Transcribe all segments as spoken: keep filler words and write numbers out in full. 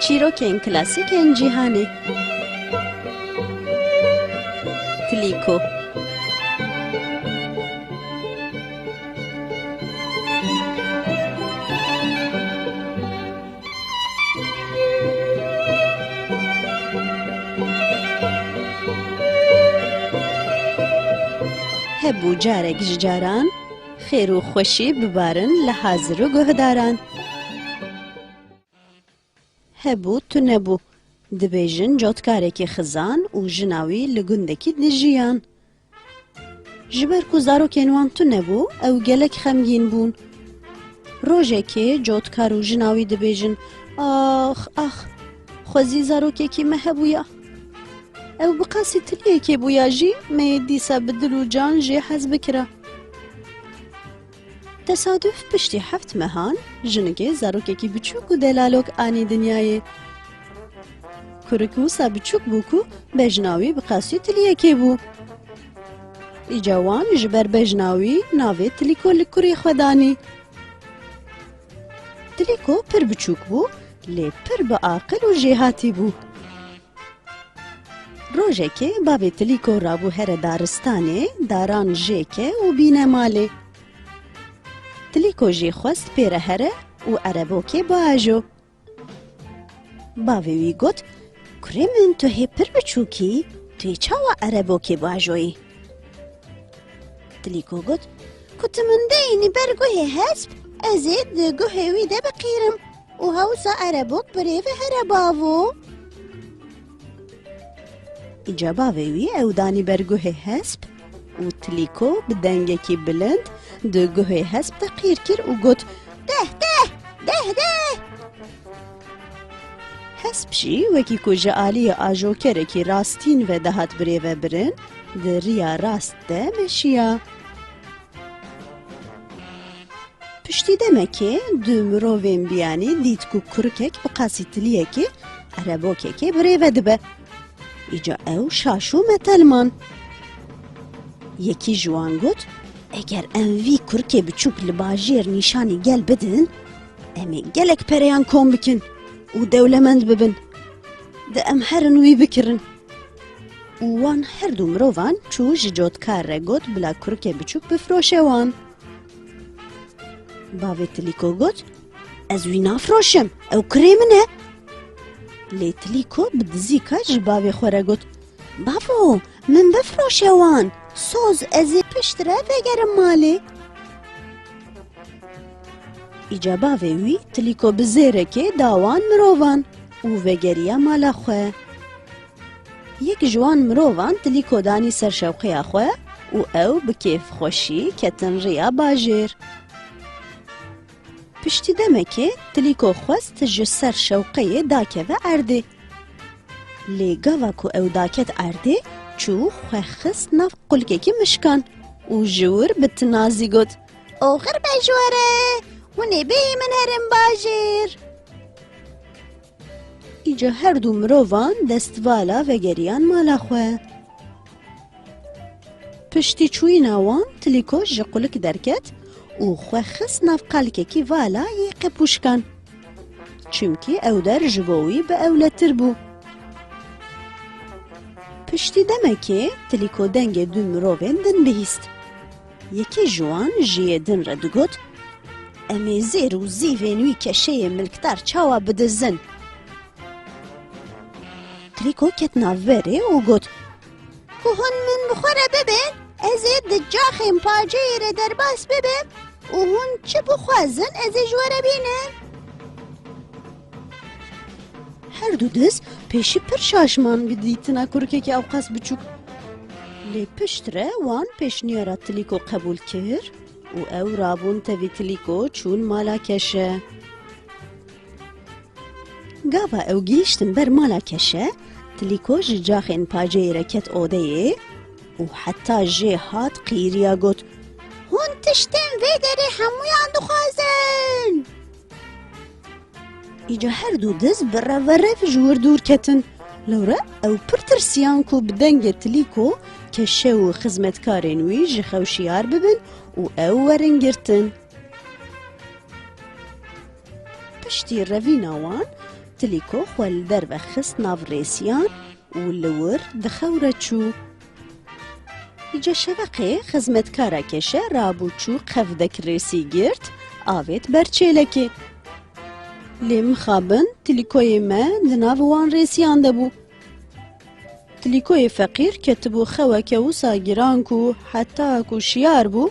Çîrokên klasîk ên cîhanê. Tilîko. Hebû carek ji caran, xêr û xweşî bibarin li hazir û guhdaran. Hebû tunebû, dibêjin cotkarekî xizan û jina wî li gundekî dijiyan. Ji ber ku zarokên wan tune bû, ew gelek xemgîn bûn. Rojekê cotkar û jina wî dibêjin, "Ax, ax, xwezî zarokekî me hebûya. Ew bi qasî tiliyekê bûya jî, me yê dîsa bi dil û can jê hez bikira." Tesaduf piştî heft mehan jinikê zarokekî biçûk û delalok anî dinyayê. Kurik wisa biçûk bû ku bejna wî bi qasî tiliyekê bû. Îca wan ji ber bejna wî navê Tilîko li kurê xwe danî. Tilîko pir biçûk bû, lê pir bi aqil û jêhatî bû. Rojekê bavê Tilîko rabû here daristanê, daran jêke û bîne malê. Tilîko jî xwest pê re here û erebokê biajo. Bavê wî got, "Kurê min, tu hê pir biçûk î, tu yê çawa erebokê biajoyî?" Tilîko got, "Ku tu min deyînî ber guhê hesp, ez ê di guhê wî de biqîrim û hewsa erebok birêve here bavo." Îca bavê wî ew danî ber guhê hesp û Tilîko bi dengekî bilind di guhê hesp de qîr kir û got, "Deh deh, deh deh!" Hesp jî wekî ku ji aliyê ajokerekî rastîn ve dihat birêvebirin, di riya rast de meşiya. Piştî demekê du mirovên biyanî dît ku kurikek bi qasî tiliyekê erebokekê birêve dibe. Îca ew şaş û metel man. Yekî ji wan got, "Eger em vî kurikê biçûk li bajêr nîşanî gel bidin, em ê gelek pereyan kom bikin û dewlemend bibin. De em herin wî bikirin." Û wan her du mirovan çû ji cotkar re got bila kurikê biçûk bifroşe wan. Bavê Tilîko got, "Ez wî nafroşim, ew kurê min e." Lê Tilîko bi dizîka ji bavê xwe re got, "Bavo, min bifroşe wan, soz ez ê piştre vegerim malê." Îca bavê wî Tilîko bi zêrekê da wan mirovan û vegeriya mala xwe. Yek ji wan mirovan Tilîko danî ser şewqeya xwe û ew bi kêfxweşî ketin riya bajêr. Piştî demekê Tilîko xwest ji ser şewqeyê dakeve erdê. Lê gava ku ew daket erdê, çû xwe xist nav qulkekî mişkan û ji wir bi tinazî got, "Oxir be ji we re, hûn ê bêyî min herin bajêr." Îca her du mirovan destvala vegeriyan mala xwe. Piştî çûyîna wan Tilîko ji qulik derket û xwe xist nav qalikekî vala yê qepûşkan. Çimkî ew der ji bo wî bi ewletir bû. Piştî demekê Tilîko dengê du mirovên din bihîst. Yekê ji wan ji yê din re digot, "Em ê zêr û zîvên wî keşeyê milkdar çawa bidizin?" Tilîko ket navberê û got, "Ku hûn min bi xwe re bibin, ez ê di caxên paceyê re derbas bibim û hûn çi bixwazin, ez ê ji we re bînim." Her du diz pêşî pir şaş man bi dîtina kurikekî ewqas biçûk. Lê piştre wan pêşniyara Tilîko qebûl kir û ew rabûn tevî Tilîko çûn mala keşe. Gava ew gihîştin ber mala keşe, Tilîko ji caxên paceyê re ket odeyê û heta jê hat qîriya got, "Hûn tiştên vê derê hemûyan dixwazin." Îca her du diz bi reverev ji wir dûr ketin. Lewre ew pir tirsiyan ku bi dengê Tilîko keşe û xizmetkarên wî ji xew şiyar bibin û ew werin girtin. Piştî revîna wan, Tilîko xwe li derve xist nav rêsiyan û li wir di xew re çû. Îca şeveqê xizmetkara keşe rabû çû qevdek rêsî girt, avêt ber çêlekê. Lê mixabin Tilîkoyê me di nav wan rêsiyan de bû. Tilîkoyê feqîr ketibû xeweke wisa giran ku heta ku şiyar bû,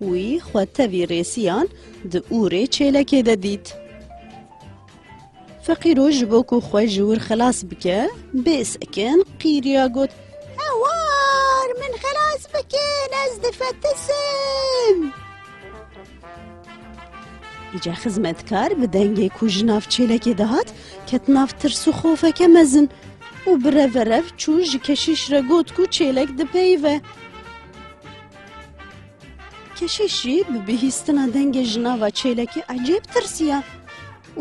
wî xwe tevî rêsiyan di ûrê çêlekê de dît. Feqîro ji bo ku xwe ji wir xilas bike, bê sekin qîriya got, "Hewar, min xilas bikin, ez difetisim." Îca xizmetkar bi dengê ku ji nav çêlekê dihat, ket nav tirs û xofeke mezin û bi rev ve rev çû ji keşîş re got ku çêlek dipeyive. Keşîş jî bi bihîstina dengê ji nava çêlekê ecêb tirsiya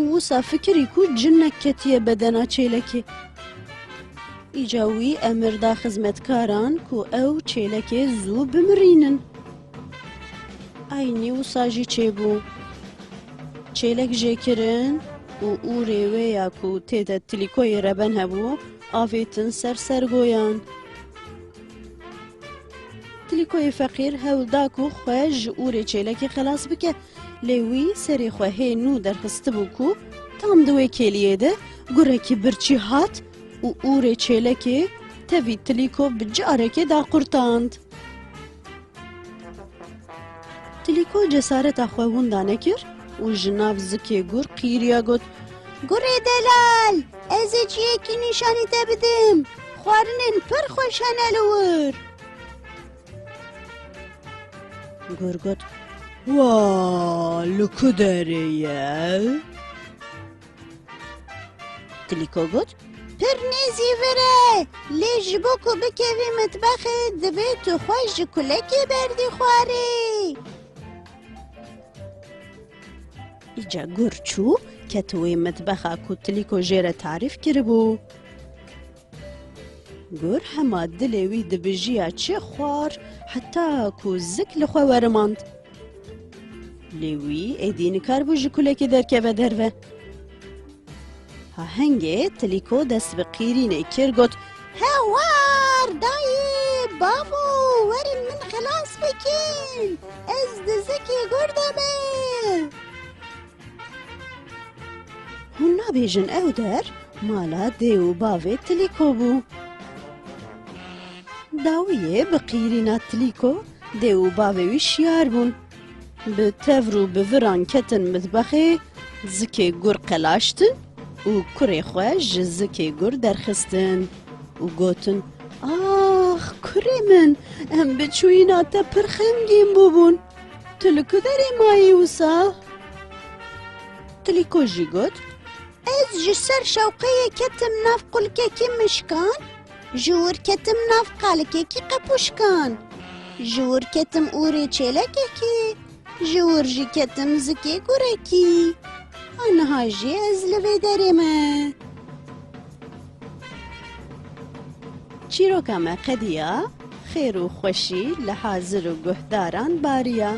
û wisa fikirî ku cinek ketiye bedena çêlekê. Îca wî emir da xizmetkaran ku ew çêlekê zû bimirînin. Eynî wisa jî çêbû. Çêlek jê kirin û ûrê wê ya ku tê de Tilîkoyê reben hebû, avêtin ser sergoyan. Tilîkoyê feqîr hewl da ku xwe ji ûrê çêlekê xelas bike, lê wî serê xwe hê nû derxistibû ku tam di wê kêliyê de gurekî birçî hat û ûrê çêlekê tevî Tilîko bi carekê daqurtand. Tilîko cesareta xwe winda nekir û ji nav zikê gur qîriya got, "Gurê delal, ez ê çiyekî nîşanî te bidim. Xwarinên pir xweş hene li wir." Gur got, "Wa, li ku derê ye?" Tilîko got, "Pir nêzî vir e, lê ji bo ku bikevî mitbexê, divê tu xwe ji kulekê berdî xwarê." Îca gur çû, ket wê mitbexa ku Tilîko jê re tarîf kiribû. Gur hema dilê wî dibijiya çi xwar, heta ku zik li xwe werimand. Lê wî êdî nikaribû ji kulekê derkeve derve. Ha hingê Tilîko dest bi qîrînê kir, got, "Hewar, dayê, bavo, werin min xilas bikin. Ez di zikê gur de me." Hûn nabêjin ew der mala dê û bavê Tilîko bû. Dawiyê bi qîrîna Tilîko dê û bavê wî şiyar bûn. Bi tevr û bi viran ketin mitbexê, zikê gur qelaştin û kurê xwe ji zikê gur derxistin û gotin, "Ax, kurê min, em bi çûyîna te pir xemgîn bûbûn. Tu li ku derê mayî wisa?" Tilîko jî got, "Ez ji ser şewqeyê ketim nav qulkekî mişkan, ji wir ketim nav qalikekî qepûşkan, ji wir ketim ûrê çêlekekî, ji wir jî ketim zikê gurekî. Ha niha jî ez li vê derê me." Çîroka me qediya, xêr û xweşî li hazir û guhdaran bariya.